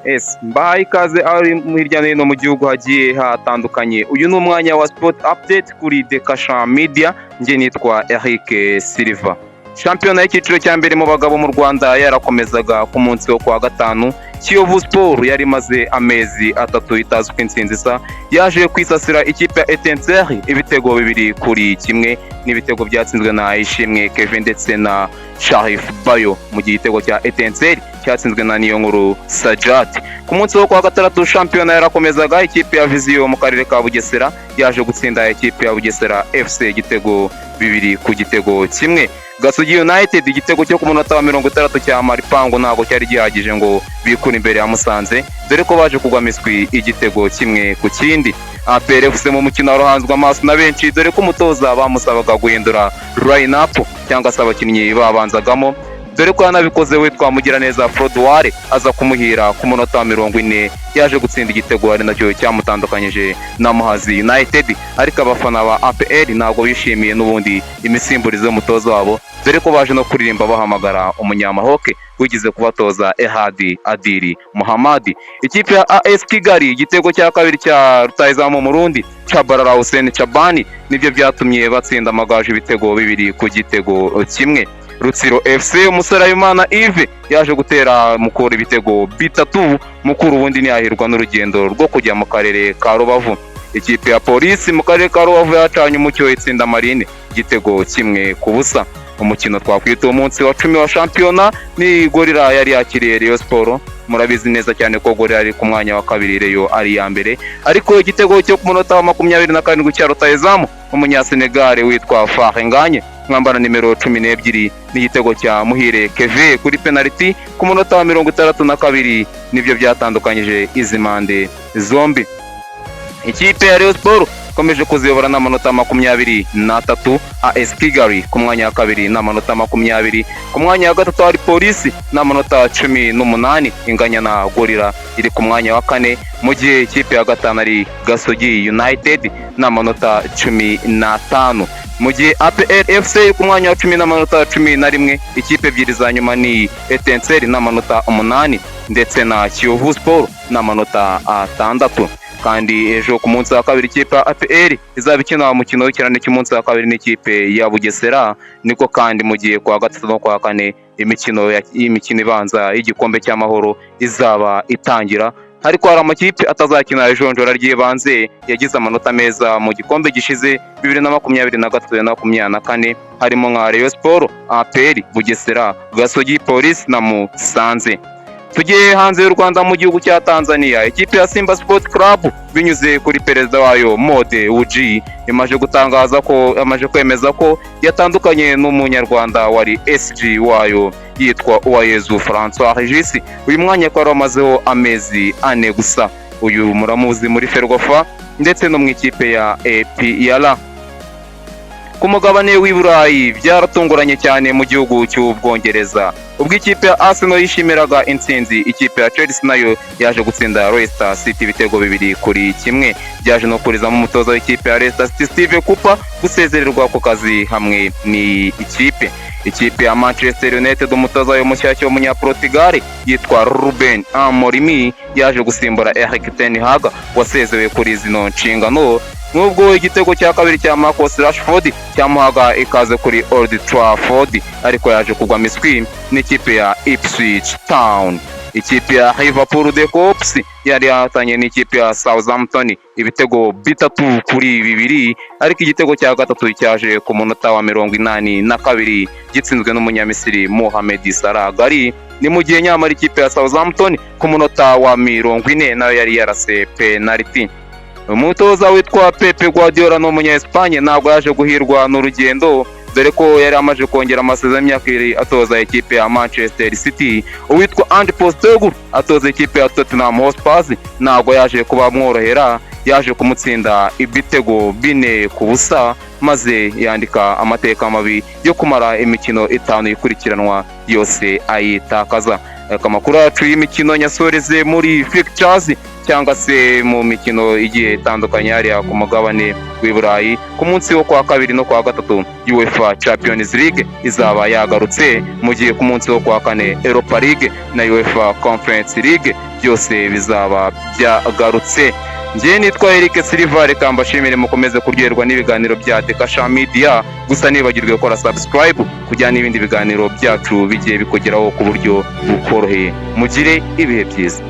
Ese mbahaye ikaze aho ari hirya no hino mu gihugu hagiye hatandukanye. Uyu ni umwanya wa sport update kuri Dekasha Media, njye nitwa Eric Silva. Shampiyona y'icyiciro cya mbere mu bagabo mu Rwanda yarakomezaga ku munsi wo kuwa gatanu. Kiyovu Sport yari imaze amezi 3 itazi uko intsinzi isa, yaje kwisasira ikipe ya Etincelle ibitego 2-1, n'ibitego byatsinzwe na Ishimwe Kevin ndetse na Sharif Bayo, mu gihe igitego cya Etincelle cyatsinzwe na Niyonkuru Sajat. Ku munsi wo kuwa gatandatu shampiyona yarakomezaga, ikipe ya Vision mu karere ka Bugesera yaje gutsinda ikipe ya Bugesera FC igitego 2-1. Gasogi United, igitego cyo ku munota wa 60 cya Maripangu ntabwo cyari gihagije ngo bikure imbere ya Musanze, dore ko baje kugwa miswi igitego 1-0. APR FC mu mukino waruhanzwe amaso na benshi, dore ko umutoza bamusabaga guhindura line up cyangwa se abakinnyi babanzagamo, dore ko yanabikoze, witwa Mugiraneza Froduware aza kumuhira ku munota wa 40, yaje gutsinda igitego ari nacyo cyamutandukanyije na Muhazi United. Ariko abafana ba APR ntabwo bishimiye n'ubundi imisimburize y'umutoza wabo, dore ko baje no kuririmba bahamagara umunyamahoke wigize kubatoza, Ehadi Adiri Muhammad. Ikipe ya AS Kigali, igitego cya kabiri cya rutahizamu Murundi Chabarara Hussein Chabani nibyo byatumye batsinda Amagaju ibitego 2-1. Rutsiro FC, umusore Habimana Yves yaje gutera Mukura ibitego 3, Mukura ubundi ntiyahirwa n'urugendo rwo kujya mu karere ka Rubavu. Ikipe ya Polisi mu karere ka Rubavu yacanye umucyo itsinda Marine igitego 1-0. Umukino twakwita umunsi wa 10 wa shampiyona ni Gorilla yari yakiriye Rayon Sport. Murabizi neza cyane ko Gorilla ari ku mwanya wa kabiri, Rayon ari iya mbere, ariko igitego cyo ku munota wa 27 cya rutahizamu umunyasenegale witwa Farenganye mwambara nimero 12 n'igitego cya Muhire Keve kuri penaliti ku munota wa 62 nibyo byatandukanyije izi mpande zombi. Ikipe ya Rayon Sport ikomeje kuziyobora n'amanota 23, AS Kigali ku mwanya wa kabiri n'amanota 20, ku mwanya wa gatatu hari Polisi n'amanota 18 inganya na Gorilla iri ku mwanya wa kane, mu gihe ikipe ya gatanu ari Gasogi United n'amanota 15, mu gihe APR FC iri ku mwanya wa 10 n'amanota 11. Ikipe ebyiri za nyuma ni Etincelle n'amanota 8 ndetse na Kiyovu Sport n'amanota 6. Kandi ejo ku munsi wa kabiri ikipe ya APR izaba ikina umukino w'ikirane cy'umunsi wa kabiri n'ikipe ya Bugesera. Niko kandi mu gihe kwa gatatu no kwa kane imikino ibanza y'igikombe cy'amahoro izaba itangira, ariko hari amakipe atazakina ijonjora ry'ibanze yagize amanota meza mu gikombe gishize 2023 na 24, harimo nka Rayon Sport, APR, Bugesera, Gasogi, Police na Musanze. Tugiye hanze y'u Rwanda, mu gihugu cya Tanzania, ikipe ya Simba Sport Club binyuze kuri perezida wayo Mo Dewji imaze gutangaza ko amaze kwemeza ko yatandukanye n'umunyarwanda wari SG wayo yitwa Uwayezu Francois Regis. Uyu mwanya akaba wamazeho amezi 4 gusa. Uyu muramuzi muri Ferwafa ndetse no mu ikipe ya APR. Ku mugabane w'i Burayi byaratunguranye cyane mu gihugu cy'Ubwongereza, ubwo ikipe ya Arsenal yishimiraga intsinzi, ikipe ya Chelsea nayo yaje gutsinda Leicester City ibitego 2-1. Byaje no kurizamo umutoza w'ikipe ya Leicester City, Steve Cooper, gusezererwa ku kazi hamwe n'ikipe. Ikipe ya Manchester United, umutoza wayo mushyashya w'umunyaportugal yitwa Ruben Amorim yaje gusimbura Erik ten Hag wasezewe kuri zino nshingano. Nubwo igitego cya kabiri cya Marcus Rashford cyamuhaga ikaze kuri Old Trafford, ariko yaje kugwa miswi n'ikipe ya Ipswich Town. Ikipe ya Liverpool The Kops yari yahatanye n'ikipe ya Southampton ibitego 3-2, ariko igitego cya gatatu cyaje ku munota wa 82 gitsinzwe n'umunyamisiri Mohamed Salah Gari. Ni mu gihe nyamara ikipe ya Southampton ku munota wa 40 nayo yari yarase penaliti. Umutoza witwa Pep Guardiola ni umunya-Espagne, ntabwo yaje guhirwa n'urugendo, dore ko yari amaze kongera amasezerano y'imyaka 2 atoza ikipe ya Manchester City. Uwitwa Ange Postecoglou atoza ikipe ya Tottenham Hotspur ntabwo yaje kuba mworohera, yaje kumutsinda ibitego 4-0, maze yandika amateka mabi yo kumara imikino 5 ikurikiranwa yose ayitakaza. Reka amakuru yacu y'imikino nyasoreze muri fixtures. cyangwa se mu mikino igiye itandukanye hariya ku mugabane w'i Burayi. Ku munsi wo kwa kabiri no kwa gatatu, UEFA Champions League izaba yagarutse, mu gihe ku munsi wo kwa kane Europa League na UEFA Conference League byose bizaba byagarutse. Njye nitwa Eric Silva, reka mbashimire, mukomeze kuryoherwa n'ibiganiro bya Dekasha Media. Gusa nibagirwe gukora subscribe kugira n'ibindi biganiro byacu bigiye bikugeraho ku buryo bukoroheye. Mugire ibihe byiza.